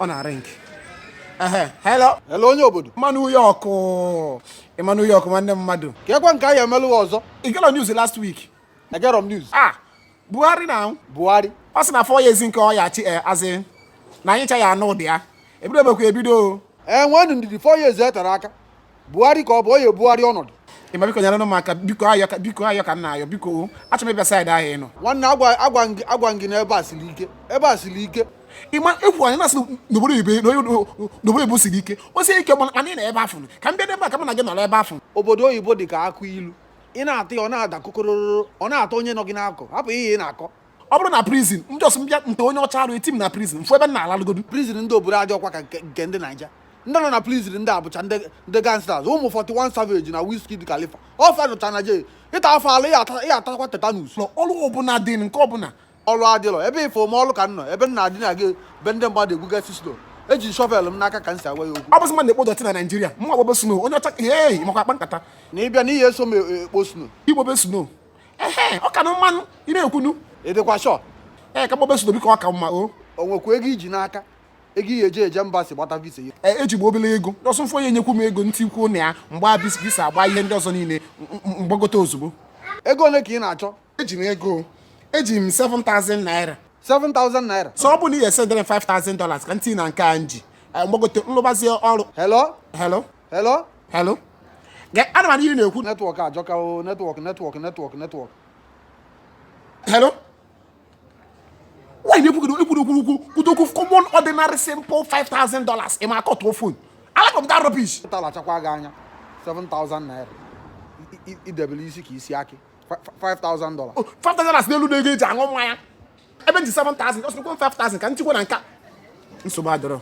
Ọ na-ring. Ehe, hello. Hello, onye obodo. Mmanụ York, Emmanuel York, nwanne mmadụ. Ka ekwe nke anyị emelụ ọzọ. Ị gara news last week? Egerọ m news. Ah, Buhari na Buhari. Ọ sị na 4 years nke ọ ya achị azị na anyị cha ya anụ ụdị ya ebido bekwa ebido o. Ee, nwenu ndidi, 4 years e tere aka. Buhari ka ọ bụ onye Buhari ọnọdụ. Ịma, biko nyere m aka, biko, ayọ ka, biko, ayọ ka m na-ayọ, biko o. Achọrọ m ịbịa side ahụ ị nọ. Nwanne, agwa agwa gị, agwa gị na ebe a siri ike, ebe a siri ike. Ịma ekwu anyị na-asị n'obodo oyibo, n'obodo oyibo siri ike, o sie ike, mana anyị na ebe afụ ka m bịa n'ebe a ka mụ na gị nọrọ ebe afụ. Obodo oyibo dị ka akụ ilu. Ị na-atụ ya, ọ na-ada kokororo, ọ na-atọ onye nọ gị n'akụ. Hapụ ihe ị na-akọ. Ọ bụrụ na prison m just mbịa nte onye ọcha arụ eti m na prison mfụ ebe m na-alalụgodu. Prison ndị obodo adị ọkwa ka nke ndị Naija. Ndị nọ na prison ndị abụcha ndị gangsters, ụmụ 41 Savage na Wizkid, Khalifa ọfa nọcha na jail. Ịta afọ ala ya atakwa tetanus. Ụlọ ọrụ ọbụla dị nke ọbụla. Ọrụ adịlọ ebe ifo m, ọrụ ka m nọ ebe m na-adị na gị be ndị mmadụ egwugasị snow. Eji shovel m n'aka ka m si agwa ya okwu. Ọ bụzi mmadụ na-ekpo dirty na Naijiria, mụ agbobe snow, onye ọcha, hei, makwa akpa nkata. Na ịbịa n'ihi eso m ekpo snow. Igbobe snow, ehe, ọ ka na mmanụ ị na-ekwunu. Ị dịkwa sure? Ee, ka gbobe snow, biko, ọ ka mma o. O nwekwa ego iji n'aka, ego ihe eje eje mba si gbata visa ya? Ee, eji m obere ego ọsọ mfụ onye nyekwu m ego ntị kwuo na ya mgba visa, agba ihe ndị ọzọ niile mgbagote ozugbo. Ego ole ka ị na-achọ? Eji m ego, eji m 7000 naira. 7000 naira? So ọ bụ na ị esendere m $5000 ka ntị na nke a nji mgbagote nlụbazie ọrụ. Hello? Hello? Hello? Hello? Ana m ihe ị na-ekwu. Network ajọka o, network, network, network, network. Hello? Why na-ekwugodo ekwuru okwu okwu kwudo okwu common, ordinary, simple $5000? Ị ma akọtụọ phone alakọ m that rubbish. Talachakwa gị anya, 7000 naira. Idebere isi ka isi akị. $5000. Oh, $5000 n'elu na ego eji aṅụ mmanya ebe m ji 7000, ọsọ 5000 ka nchịkwa na nka nsogbu adọrọ.